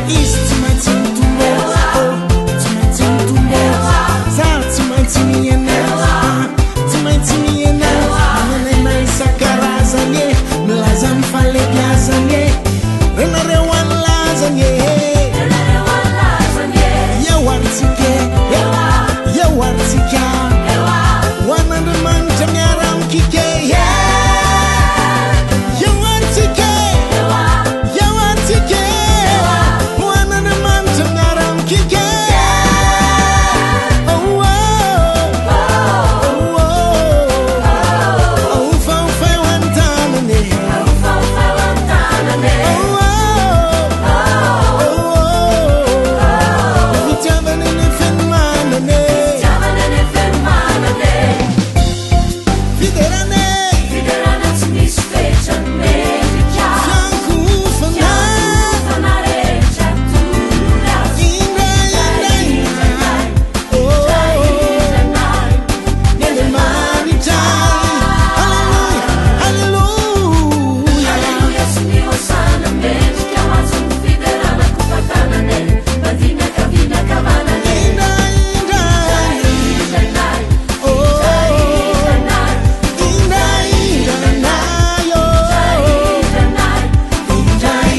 Izy tsy maintsy mitombo, oh, tsy maintsy mitombo. Za tsy maintsy mihena, ah, tsy maintsy mihena. Manan'aina isan-karazany e, milaza ny fahalebiazany e. Renareo an'lazany e. Eo ary tsika e, eo ary tsika. Ho an'Andriamanitra miara-mikika e. Eo ary tsika e, eo ary tsika e. Ho an'Andriamanitra miara-mikika e. Oh, oh, oh, oh. Aofaofao an-tanana e. Oh, oh, oh. Fitiavana ny fenomanana e. Fiderana e. Fiderana tsy misy fetra mendrika. Fiankohofana. Fiankohofana rehetra tolory azy. Indray, indray. Oh, ny Andriamanitra. Haleloia, haleloia. Haleloia sy ny hosana mendrika ho azy ny fiderana kopatanana e. Mandiny ankavia ankavanana e. Indray, indray. Indray, Oh, indray, indray, indray. Oh, indray. Indray,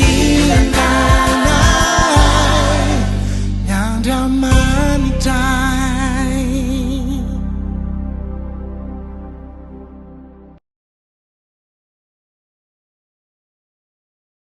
indray. Ny Andriamanitra.